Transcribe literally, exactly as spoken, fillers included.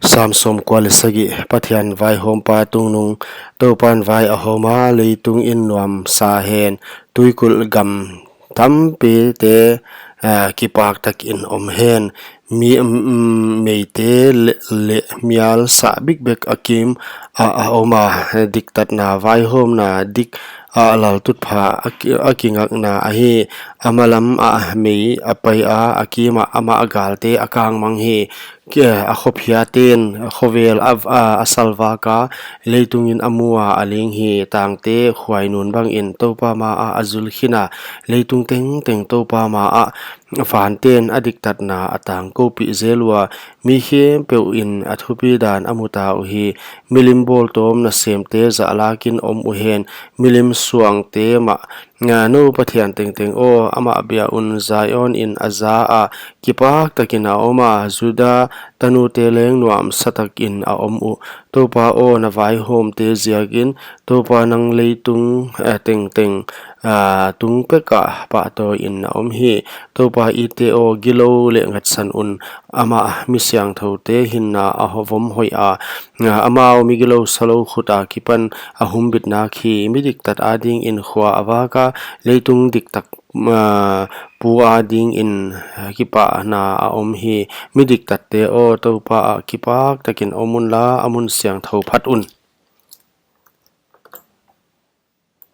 Sam sawmkua leh sagih. Pathian vaihawmpa tungnung. Toupan vai a hawm a, leitung in nuamsa hen, tuikulh gam tampite, eh, kipak takin om hen. Mi, mm, meite leh, leh mial sah bikbek a kim ah a om a, diktatna vaihawmna dik ah laltutphah a ki-, a kingakna ahi. A malam ah mei a pai a, a kim ah amah a galte a kangmang hi. Ke, a khophiaten, a khovel a, a, a salvak a, leitung in a mu a, a ling hi. Tangte khuainun bangin Toupa ma ah a zul khin a, leitung tengteng Toupa ma ah, vanten a diktatna a tangkoupih zel ua, mi khempeuh in a thupidan a mu ta uhi. Milim bawltawm nasemte zahlakin om uhen, milim suangte mah, nga nou Pathian tengteng aw, amah bia un. Zion in a za a, kipak takin a om a, Juda tanute leng nuamsa takin a om uh. Toupa aw, na vaihawmte ziakin, Toupa nang leitung, eh, tengteng, ah, tung pek ah pahtawi in na om hi. Toupa itte aw, gilou leh ngatsan un, amah mi siangthoute hinna a ho-, vom hoih a, ah, amau migilou salou khut akipan a humbit nak hi. Mi diktat adingin khua a vak a, leitung diktak, ah, pu adingin kipahna a om hi. Mi diktatte aw, Toupa ah kipak takin om unla, a mun siangthou phat un.